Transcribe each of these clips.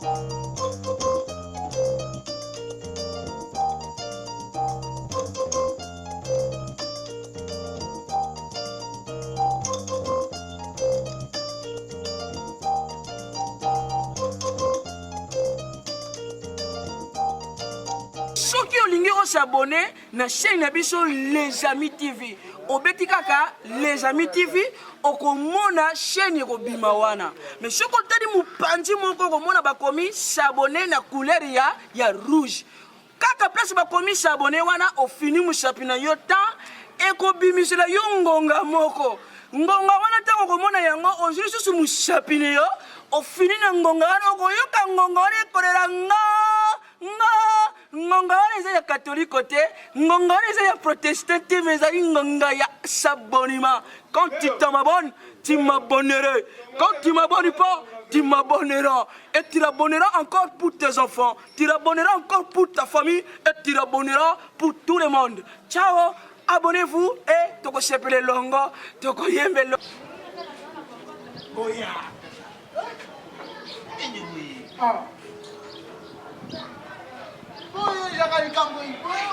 Soki olingi o s'abonner na chaîne na biso Les Amis TV, obeti kaka Les Amis TV, okomona chaîne ekobima wana. Mais soki otali mopanzi moko okomona bakomi s'abonner na couleur ya ya rouge. Kaka place bakomi s'abonner wana ofini mosapi na yo temps ekobimisela yo ngonga moko. Ngonga wana ntango okomona yango ozwi lisusu mosapi na yo ofini na ngonga wana okoyoka ngonga wana ekolela nga nga ngonga wana eza ya katoliko te ngonga wana eza ya protestant te mais ezali ngonga ya s'abonnement quand tu t'en abonnes tu m'abonnerais quand tu m'abonnes pas tu m'abonneras et tu l'abonneras encore pour tes enfants tu l'abonneras encore pour ta famille et tu l'abonneras pour tout le monde ciao abonnez-vous et tokosepela elongo tokoyemba elongo Oya. Ah. Oyo ezaka likambo oyo boyo.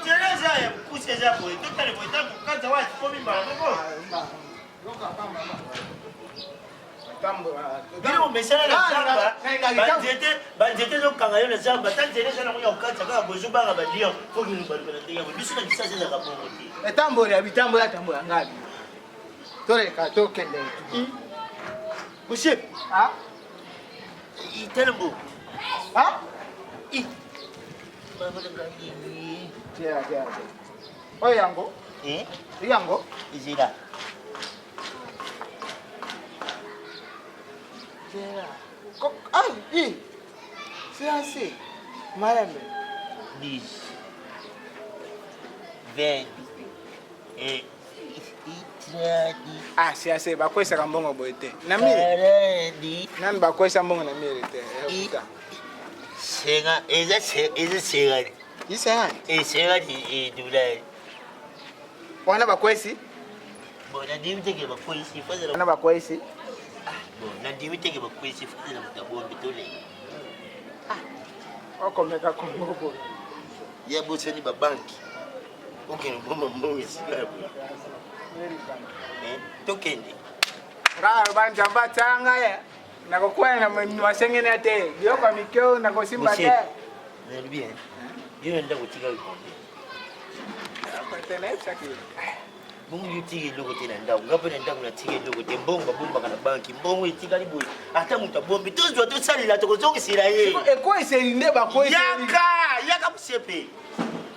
Nzela eza ya mokuse eza boye totale boye ntango kanza wana ekomi mbala moko. Bino bomesana na zamba banzete banzete ezokanga yo na zamba ata nzela eza nango ya kokatisa kaka bozobanga ba lion fo kilubaluba na ndenge yango biso na kisasa ezalaka bongo te. Etamboli ya bitambo ya tambola ngabi. Toleka tokende. Monsieur. Ah? Itelembo. Ah? I. Tira, tira, tira. Oyo yango? Eh? Yango? Ezela. Tira. Ah, i. C'est Malembe. 10 20 et Ah, si ase bakwesaka mbongo boye te. Na mire. Nani bakwesa mbongo na mire te. Ekuta. Senga eza eza senga. Isenga. Esenga di dollar. Wana bakwesi? Bon, nandimi te ke bakwesi. Wana bakwesi? Ah, bon, nandimi te ke bakwesi fazela moto abombi tolenga. Ah, okomeka kongo boye. Ye abosani babanki. Okende kobomba mbongo esika ya boye. Eh, tokende. Nga aloba Nzambe atyala ngai eh. Nakokwea na masengene te. Biloko ya mike oyo nakosimba te. Nalobi eh. Yo na ndako otikali combien? Bongo yo tika eloko te na ndako, nga mpe na ndako natika eloko te. Mbongo babombaka na banki, mbongo etikali boye, ata moto abombi, tozwa tosalela, tokozongisela ye. Ekweseli nde bakweseli. Yaka, yaka mosepe.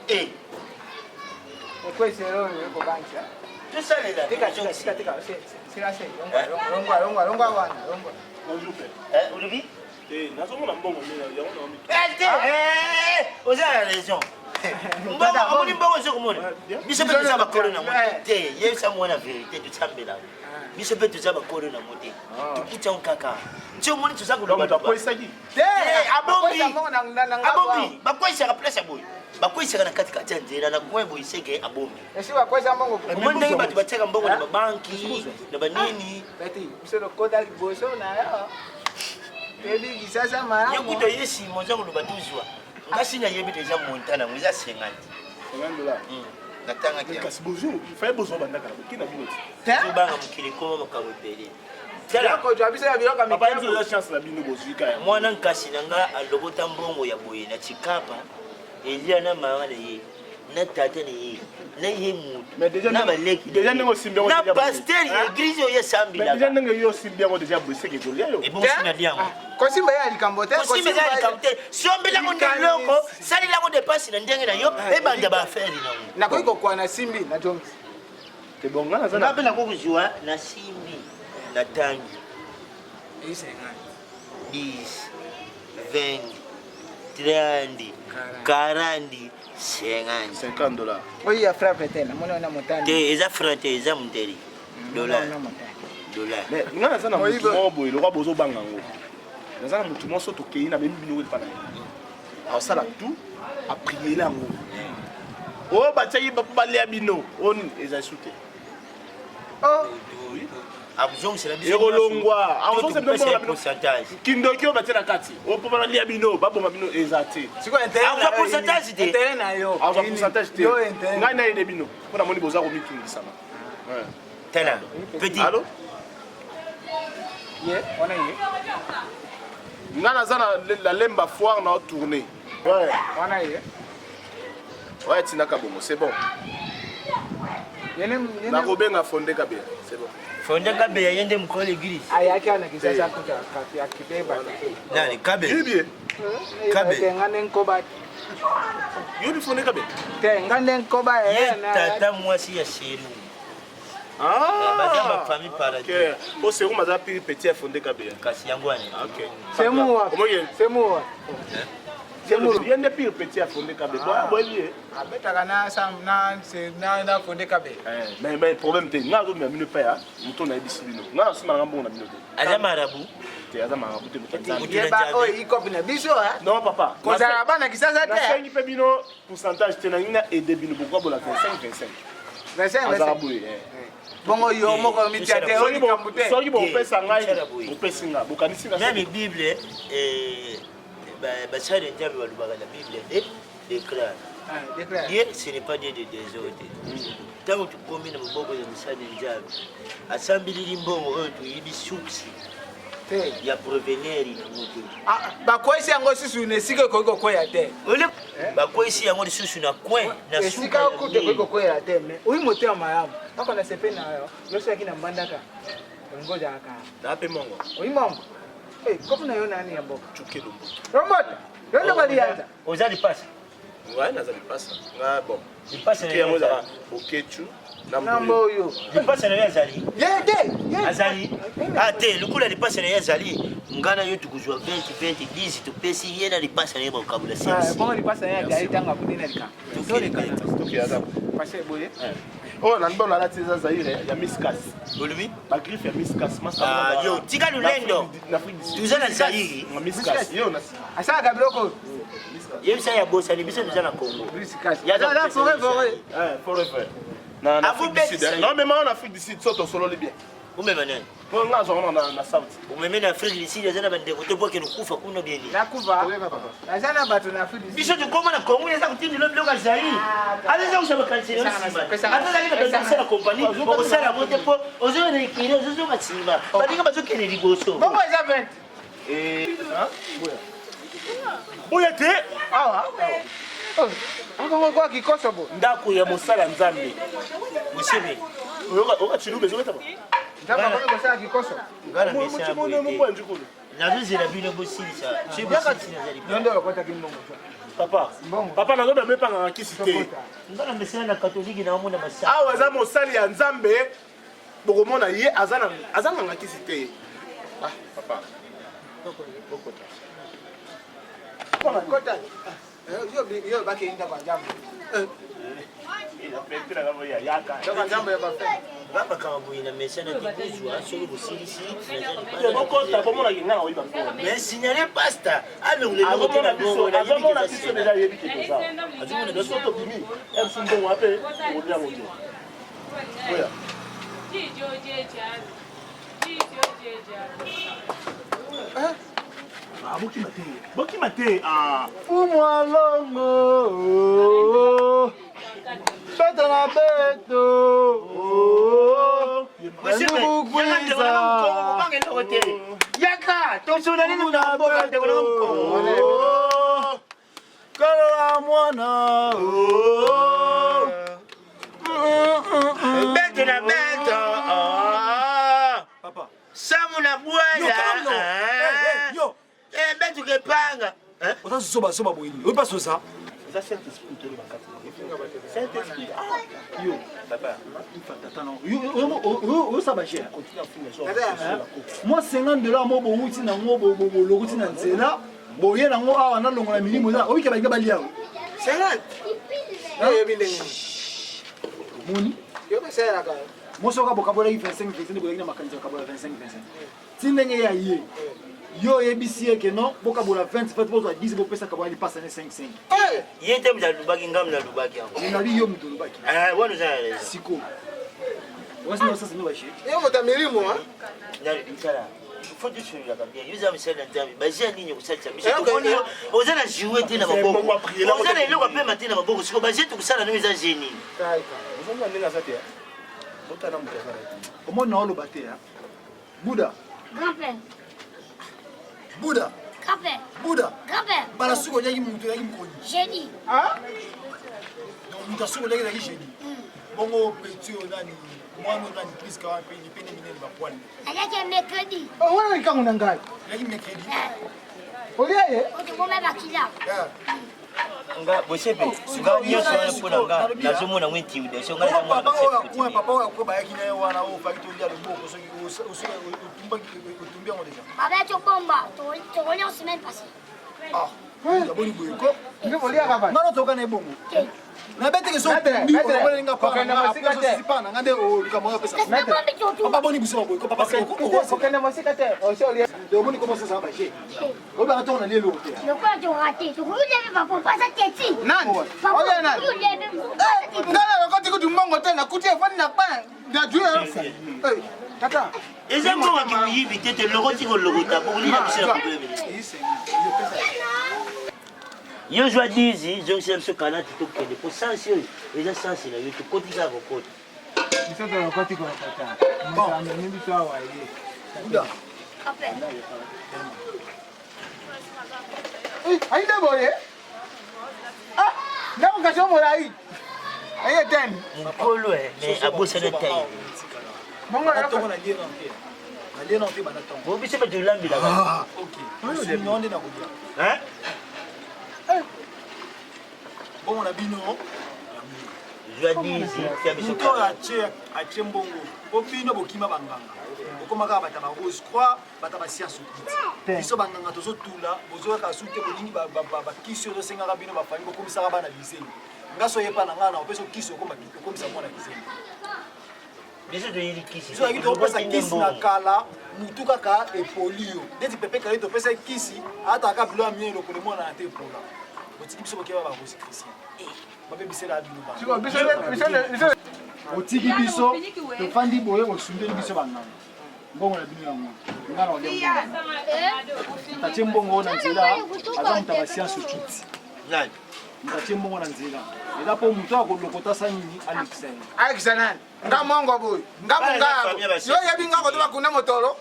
Eh. Ekweseli oyo ekobangisa. Tosalela. Tika, tika, tika, tika. Sila se, longwa, longwa, longwa wana, longwa. Bonjour père. Eh, olobi? Eh, nazomona mbongo nde yango na mito. Eh, te, eh, oza na raison. Mbongo, omoni mbongo ozo komona. Biso mpe toza bakolo na ngo te. Yebisa mwana verité tosambela. Biso mpe toza bakolo na ngo te. Tokuti yango kaka. Ti omoni toza koloba. Bakweisaki. Te, abombi. Abombi. Bakweisaka place ya boye. Bakweisaka na kati kati ya nzela na coin boye seke abombi. Esi bakwesa mbongo. Omoni ndenge bato batiaka mbongo na babanki, na banini. Beti, biso lokota liboso na yo. Toyebi kisasa malamu. Yo kutu oye nsima oza koloba tozwa. Nga si nayebi deja montant nango eza 50. 50 dollars. Hmm. Natangaki yango. Kasi bozwi, faye bozwa bandaka na boki na bino ti. Tozobanga mokili ekoma makambo ebele. Tala kozwa biso ya biloko ya Papa biso eza chance na bino bozwi kaka. Mwana nkasi na nga alokota mbongo ya boye na Tshikapa, Elia na mama na ye. na tata na ye na ye mutu na baleki deja ndenge osimbi yango na pasteur ya eglise oyo asambelaka deja ndenge yo osimbi yango deja boye seke ekolia yo ebongisi na liango ah, kosimba ya likambo te kosimba eza likambo te sombela yango nde eloko salela yango depense na ndenge na yo ah, ebanda baaffaire nango nakoki kokwa na simbi na jongisi te bon nga naza nga mpe nakoki kozwa na simbi na tangi 10 20 30 40 50 50 dollars oyo ya frappe te namoni wana motane te eza franc te eza mondele dollar dollar mais nga naza na motu moko boye lokwa bozobanga yango naza na motu moko so tokei na bemi bino epa na ye akosala tout apriele yango oyo batiaki balia bino oyo nini ezali su te oh. Akozongisela biso Ekolongwa. Akozongisela Akozongisela biso bino pourcentage. Kindoki oyo batie na kati. Oyo mpo balia bino, baboma bino eza te. Sikoyo intérêt Azwa na yo pourcentage te. Intérêt na yo. Azwa pourcentage te. Yo intérêt. Ngai nayede bino mpo namoni boza komitungisama. Ouais. Tala, petit. Allo? Ye, wana ye. Ngai naza na la Lemba foire na tourner. Ouais. Wana ye. Ouais, tinaka bongo, c'est bon. Yene yene. Nakobenga Fonde Kabeya, c'est bon. Fonde Kabeya ye nde mokolo église. Ayaki ana kisasa kuta kati akibeba. Nani Kabeya? Yebi. Kabeya. Nga nde nkoba. Yobi Fonde Kabeya. Te nga nde nkoba ye tata mwasi ya Seru. Ah. Baza ba famille paradis. Okay. Po Seru maza pire petit ya Fonde Kabeya. Kasi yango wana. Okay. Semu wa. Semu wa. Ye nde pire petit ya Fonde Kabeya. Boya boyebi ye. Abetaka na sam na na na Fonde Kabeya. Eh, mais mais problème te. Nga azomema bino pa ya moto nayebisi bino. Nga nasima nanga mbongo na bino te. Aza marabu. Te aza marabu te moto nzambe. Yeba oyo ikopi na biso hein. Non papa. Kozala bana kisasa te. Nasengi pe bino pourcentage te nalingi na aide bino bokokabola 25 25. 25 Azala boye. Eh. Bongo yo moko mitia te oyo likambo te. Soki bopesa ngai bopesi nga bokanisi nga. Même Bible eh basali nzambe balobaka na Bible eh déclare. Ah, Dieu ce n'est pas Dieu de désordre. Ntango tokomi na maboko ya mosali nzambe asambilili mbongo oyo toyibi source ya prevenir nango te. Bakweyisi yango lisusu na esika ekoki kokweya te. Bakweyisi yango lisusu na coin na suka esika okuta ekoki kokweya te mais oyi motema malamu kaka na sepe na yo yosoyaki na mbandaka olingi ozalaka na mpe mongo oyi mongo kopo na yo nani ya mboka cuke lombo lomboto yo nde baliyanza oza lipasa ngai naza lipasa nga bon lipasa yango ezalaka bokechu na mboyo lipasa na yo azali ye te azali ah te lokola lipasa na ye azali nga na yo tokozwa 20 20 10 topesi ye na lipasa na ye bakokabola bongo lipasa na ye azali ntango akuni na likambo boye oyo na ndona alati eza zaire ya miskas olobi bagriffe ya miskas yo tika lolendo toza na zaire miskas yo asalaka biloko yebisa ya bosani biso toza na congo forever na Afrique du Sud. Non mais moi en Afrique du Sud, so tosololi bien. Omema nani? Po nga azwa na na South. Omeme na Afrique du Sud aza na bandeko te po akende kufa kuna bien. Nakufa. Naza na bato na Afrique du Sud. Biso tokoma na Congo eza kotindela biloko ya Zaïre. Aza eza kozwa makanisi na nsima. Ata azali na besoin kosala kompani, okosala yango te po ozoya na ekiri ozozonga nsima. Baninga bazokende liboso. Bongo eza 20. Oya te awa akongo kwa kikoso bo ndako ya mosala nzambe mosebe oyoka chiluba ezobetama nzambe akomi kosala kikoso nazozela bino bosilisa soki bosilisi nazali yo nde olokotaki mbongo papa papa nazoba mepangaka kisi te nga na mesana na katolike naomona masala awa eza mosali ya nzambe bokomona ye aza nganga kisi te ah papa bokota kota yo bakei ndako ya nzambe ndako ya nzambe ya bafe babakaka boye na mesana te bozwa soki bosilisi bokota bomonaki nga na oyiba mais signale pasta alongola azomona biso deja ayebi ke toza azomona biso tobimi mc mbongo ape okolia ngo te oya Ah, bokima te bokima te ah. Fumwa longo beto na beto yaka tosona nini na mboka ndeko na mkongo kalola mwana beto na beto papa samu na bwala beto kepanga oza zoba zoba boye nini oyo mpasi oza eza saint esprit tolo bakati saint esprit yo tata na oyo bagere mwa 50 dollar mo bowuti nango bolokoti na nzela boye nango awa nalongola milimo eza oyike balinga balia yo 50 oyebi ndenge omoni yo basalelaka moso oka bokabolaki 25 25 boyaki na makanisi ya kabola 25 25 ti ndenge ya ye yo oyebisi ye ke non bokabola 20 20 bozwa 10 bopesa kabola lipasa ne 5 5 ye te moto alobaki ngai moto alobaki yango nabi yo moto olobaki wana oza na raison siko Wasi na sasa ndio baje. Yo moto ya milimo hein? Tala, faut tosololaka bien. Yo oza mosali na Nzambe, baje nini okosalisa biso? Eh, ok. Tomoni yo oza na jouet te na maboko, Bongo apriela oza na eloko apema te na maboko. Sikoyo baje tokosala no eza je nini? Ozomona ndenge aza te. Botala moto aza na ye. Omoni na oloba te hein. Buda. Grand-père. Buda. Grand-père. Buda. Grand-père. Bala suki oliaki moto oyaki mokoni. Jeudi. Ah? Donc moto asuki oliaki ezalaki jeudi. Bongo petit oyo nani mwana oyo nani Priska wana mpe lipende minene bapoile. Aliaki mercredi. Oh, wana likangu na ngai. Oyaki mercredi. Olia ye? Otoboma bakila. Nga bosepe, nga nyonso wana mpo na nga nazomona ngo intimidation, nga nazomona Papa oyo basef akwe, papa oyo akwe bayaki na ye wana oyo ofaki tolia loboko soki otumbaki otumbi yango deja. Baba tobomba, tokolia semaine passée. Ah, aboni boye ko. Nde boliaka ba. Nga notoka na ye bongo. nabeteke so Maître, otumbi maître, oloboli nga kokende mosika te. pa na nga nde likambo oyo opesa. Maître. Papa boni biso boye ko papa Kokende mosika te. Osi olia. omoni komo osasa baje oyebaka ntongo na lie eloko te. Lokola toraté, tokoki papa pasa teti. Nani? Papa, Olia nani? tokoki Ngai nalokoti kutu mbongo te nakuti efandi na coin na juu ya Eh, tata. Eza mbongo ya kimoyibi te, tolokoti kolokota bokolina biso na problème. Yo zwa 10, zongisela biso 40 tokende, po sansi oyo eza sansi na yo, tokoti kaka kokota. Biso tolokoti kolokota. Moto amemi biso awa ye. Buda. Eh, ayi nde boye. Ah, ndako kasi omolai. Aye teni. Mokolo mais abosana taille. Bongo ntongo na lie nano te, na lie nano te banda ntongo. Bo biso mpe tolambelaka. Ah, ok, osumi nde na kolia bongo na bino. Zwa 10, tia biso moto oyo 40. atie atie mbongo po bino bokima banganga, okoma kaka bato ya barose croix, bato ya basiance okiti biso banganga tozotula, bozoyaka su te, bolingi bakisi oyo tozosengaka bino bafami bokomisaka bana bizengi. Nga so oyepa na ngai na opesa kisi okomisa mwana bizengi. Biso toyeli kisi. Biso toyaki topesa kisi na kala mutu kaka epoli yo neti pepe kali topesa kisi ataka bilo ya mie lokolo mwana na te epola. Botiki biso bokeba barose christian babebisela bino bana. Siko biso biso biso Otiki biso tofandi boye, osundeli biso banganga mbongo na bino yango. Nga na olia mbongo, tatie mbongo na nzela, aza moto ya basiance okiti. Nani? Moto atie mbongo na nzela eza mpo moto akolokota sa nini alekisa ye. Alekisa nani? Nga mongo boye. Nga Bana monga. na famille ya basi. Yo yebi nga kotoba kuna motolo.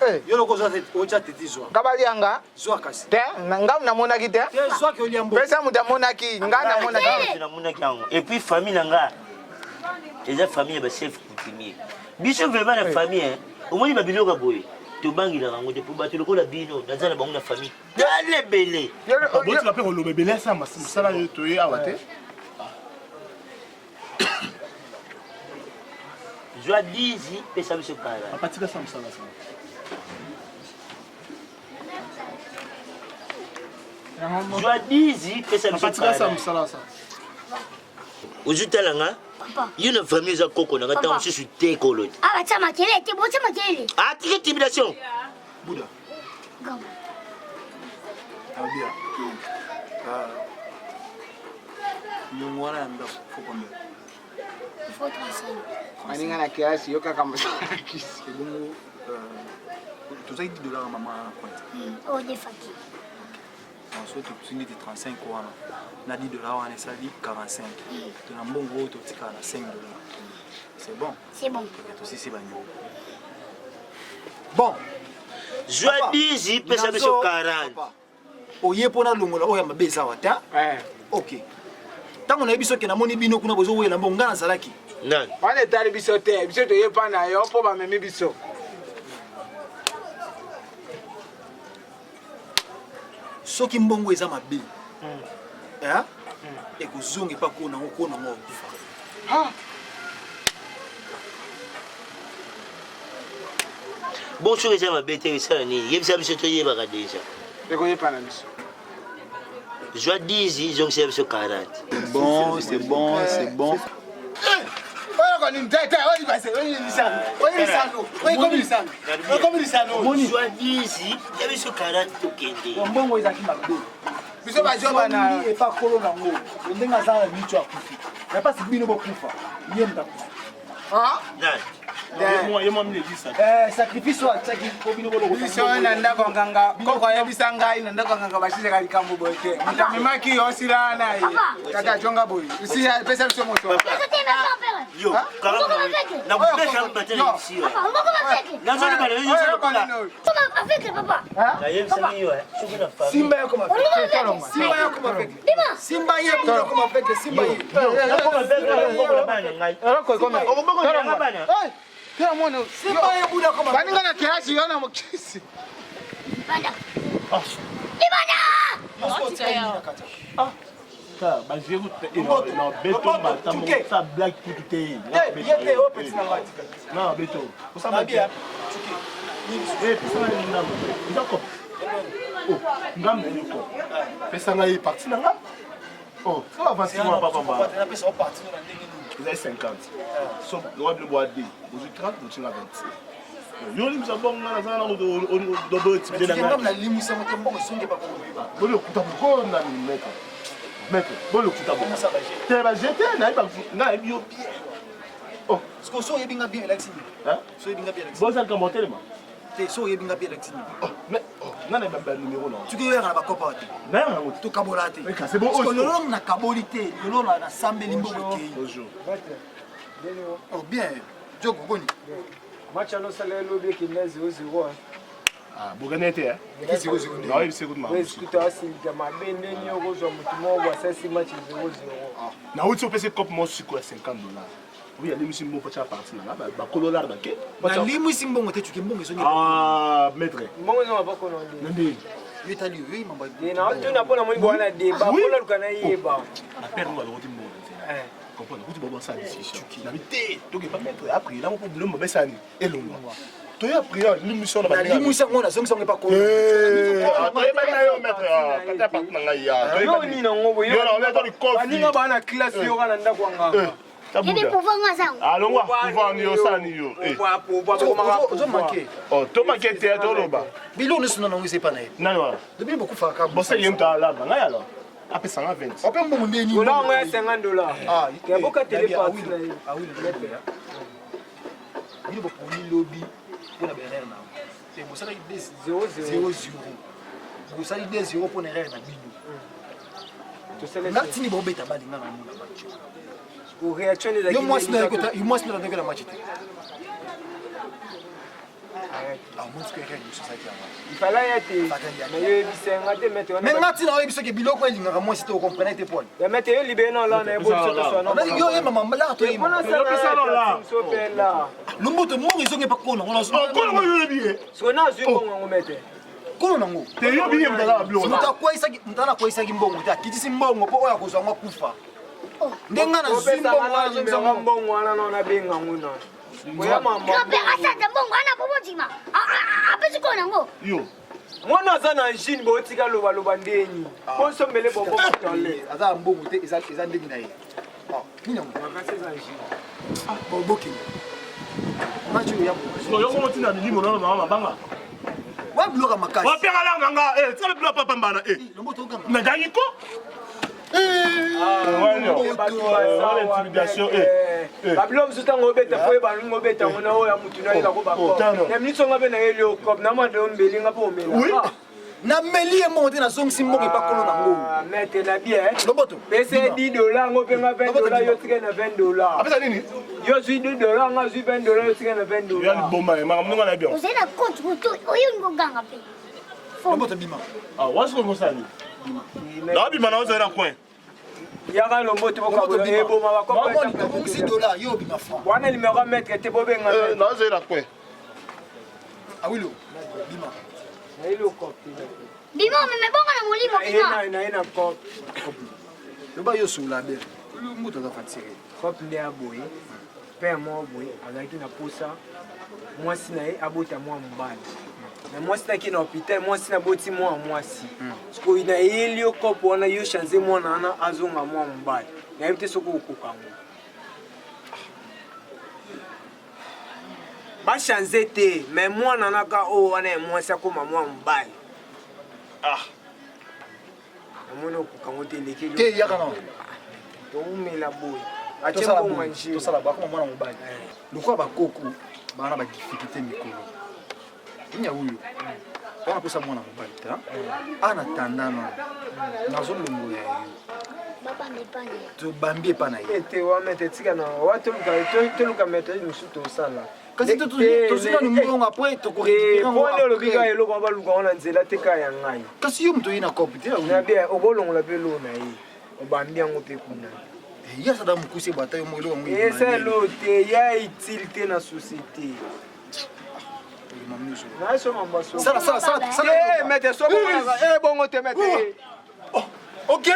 Eh, Yo loko otya teti zwa. Nga balianga. Zwa kasi. Te, nga namonaki te. Te zwaki olia mbongo. Pesa moto amonaki, nga namonaki. Namonaki yango. Et puis famille na nga eza famille ya bachef coutumier. Biso vraiment na famille hein, omoni babiloko ya boye tobangelaka yango te, po bato lokola bino naza na bango na famille tala ebele. Botika mpe koloba ebele asa mosala oyo toye awa te. Zwa 10, pesa biso 40. Papa tika sa mosala sa. Zwa 10, pesa biso Papa tika sa 40. mosala sa. Ozotala nga yo na famille eza koko na nga ntango mosusu te kolo te. Ah, batia makelele te, botia makelele. Atiki intimidation. Buda. Gamba. Abia. Nyongo wana ya ndako faut combien? Il faut 35. Baninga na kelasi yo kaka mosala kisi. Ebongo tozalaki 10 dollars ya mama na pointe. Oh, defaki. So tokosi neti 35 wana na 10 dollars wana esali 45, to na mbongo oyo totikala na 5 dollars. C'est bon? C'est bon. Tosisi banyongo. Bon. Zwa Papa, 10, pesa biso 40. Papa, oye mpo nalongola oyo ya mabe eza awa te. Eh. Ok, ntango nayebi soki namoni bino kuna bozowela mbongo, ngai nazalaki. Nani? Wana etali biso te, biso toye mpa na yo mpo bamemi biso. Soki mbongo eza mabe, eh, ekozonga epa ko nango, ko nango akufa. Ah. Bon, soki eza mabe te esala nini? Yebisa biso toyebaka deja. Ekoyepa na biso. Zwa 10, zongisa biso 40. C'est bon, c'est bon, c'est bon. Oyo nini? Te te, oyo libase, oyo lisano, oyo lisano, oyo komi lisano, oyo komi lisano. Zwa 10, ya biso 40, tokende. Mbongo ezalaki mabe. Biso bazoba na epa kolo nango ndenge aza na micho akufi na mpasi, bino bokufa, ye moto akufi. Eh, sacrifice oyo atiaki po bino bolokota Biso na ndako ya nganga, koko ayebisa ngai na ndako ya nganga basisaka likambo boye te. Moto amemaki yo osila na ye. Tata jonga boye. Usi pesa biso moto. Yo, nakopesa mbatela ebisi yo. Nazoloba na yo nyonso lokola. Nayebisaki yo soki na famille. Simba yako mafeke. Simba yako mafeke. Simba ye bino yako mafeke. Simba ye. Nakoma mpe nakobokola bana na ngai. Okobokola ngai bana. Simba ye bino yako mafeke. Baninga na kelasi yo na mokisi. Sa blague kutu te. Ye te oyo petit na ngai tika. Na beto. Osala bien. Eh, pesa ngai ndambo. Eza kopo. Oh, ngambo nini kopo? Pesa ngai parti na nga. Oh, ça va avance moi papa mba. Napesa yo parti na ndenge nini? Ezali 50. So, loba bino boa 2. Bozwi 30, botinga 26. Yo olimisa bongo nga naza na dobo etibide na ngai. Nalimisa moto mbongo songe bakoloba. Boli okuta boko na maître. Maître, boli okuta boko. Te ba jete na yebi nga yebi yo bien. Oh, parce que so oyebi nga bien elakisi nini? Hein? So oyebi nga bien elakisi. Boza likambo otelema. Te so oyebi nga bien elakisi nini? Oh, mais oh, nga na ba numéro na. Soki oyaka na bakopa te. Na yango te. Tokabola te. C'est bon. Parce que lelo nakaboli te, lelo nasambeli mbongo ekei. Bonjour. Oh bien. Jogo koni. Match anosala elobi ekenda 0-0. Ah, bokani te hein? 0-0 nde. Nayebi se kutu makambo. Kutu asilika mabe ndeni okozwa motu moko bo asalisi match 0-0. Nauti opesi cope moko sikoyo ya 50 dollars. Oui, alimisi mbongo po tia parti na nga bakolo lar bake. Nalimwisi mbongo te tuke mbongo ezongi. Ah, maître. Mbongo ezonga bakolo nde. Na ndenge. Yo etali yo, yo imamba. Ye na otuna mpo namoni bwana deba mpo naluka nayeba. Bapere ngo balokoti mbongo na nzela. Comprendre kuti babo asala discussion. Nabi te, toke pa maître apri lango mpo bilombo besani elongwa. Toya prière limisi wana baninga. Nalimwisi yango nazongisa yango epa kolo. Toyebani na yo maître, kata parti na ngai ya. Yo nini nango boye? Yo na oleta likofi. Baninga baa na classe yo kaka na ndako ya nganga. Yebi pouvoir nga zango. Alongwa pouvoir ni yo sala ni yo. Ozo manquer. Oh, to manquer te toloba. Biloko nyonso na nango eza epa na ye. Nani wana? Depuis bokufaka kaka. Bosali ye moto alaba ngai alors. Apesa nga 20. Ope mbongo nde nini? Dola yango ya 50 dollars. Ah, Ya boka tele parti na ye. Ah oui, bino boponi lobi mpo na baerreur na yango te bosalaki 0 0 bosali 2 0 mpo na erreur na bino nga tini bobeta balinga na mona match yo mwasi na yo na match te. Ifala ya te nayoyebisa nga te maître. Mais nga ntina oyebi soki biloko elingaka mwasi te okomprene te poani. Ya maître yo libele na olana ye bobiso toswana. Yo ye mama la to ye mama. Lomboto mbongo ezongi epa kolo nango. Kolo ngo yoyebi ye. Siko na azwi mbongo yango maître. Kolo nango. Te yo biye mutala biloko. Moto akweyisaki moto ana akweyisaki mbongo te akitisi mbongo mpo oyo akozwa yango akufa. Nde nga nazwi mbongo wana azongisa mbongo wana na nabenga ngo na. Grand-père asata mbongo wana po bondima apesi kolo nango. Yo. Mwana aza na angine botika lobaloba ndeni bosombele bobo tole aza na mbongo te eza ndenge na ye nini yango bokende match oyo ya yo komo tina milimo na mama mabanga wa biloko ya makasi wapiaka langa nga eh tika biloko papa mbana eh nagangi ko babilo mosusu ntango obeta fo oyeba ndenge obeta yango na oyo ya motu na yelako bakop na miniti onga mpe nayeli yo kop na mwa nde mbeli nga mpo omela nameli ye mbongo te nazongisi mbongo epa kolo nango maître na bien loboto pese 10 dollars yango mpe nga 20 dollars yo tika na 20 dollars apesa nini yo zwi 10 dollars nga zwi 20 dollars yo tika na 20 dollars ya liboma ye makambo ndenge na bien ozali na compte kutu oyo ngoganga mpe loboto bima ah wasi ko ngosani nabima na ozali na coin yaka lomboto bokabola eboma bakobongisi dollar yo obima franc wana numero ya maître te bobenga nazali na coin awilo bima bima omeme bongo na molimo bima naye na cop loba yo osolola bien mbutu aza fatire cop nde ya boye père moko boye azalaki na posa mwasi na ye abota mwa mobali na mwasi naki na hôpital mwasi naboti mwana mwasi sikoyo nayeli yo kopo wana yo change mwana wana azonga mwa mobali nayebi te soki okoka yango bachange te mais mwana naka oyo wana ya mwasi akóma mwa mobali ah namoni okoka yango te elekeli te yaka na toumela boye. Atie Tosala mbongo boye, ya njili. tosala boye, akoma mwana mobali lokola bakoko baa na badifficulté mikolo nya oyo wana mposa mwana mobali te ana tandana nazolongola yo tobambi epa na ye ete wa maître tika na wa toluka maître mosusu tosala kasi tozwi nanu mbongo apres tokorekipere olobi kaka eloko wana baluka ngo na nzela te kaka ya ngai kasi yo moto oye na cope te nabe okolongola mpe eloko na ye obambi yango mpe kuna ye asada mokuse bata yo moko eloko yango esa eloko te ya utile te na société Sala, sala, sala, sala. Maître, so bongo te maître. Ok.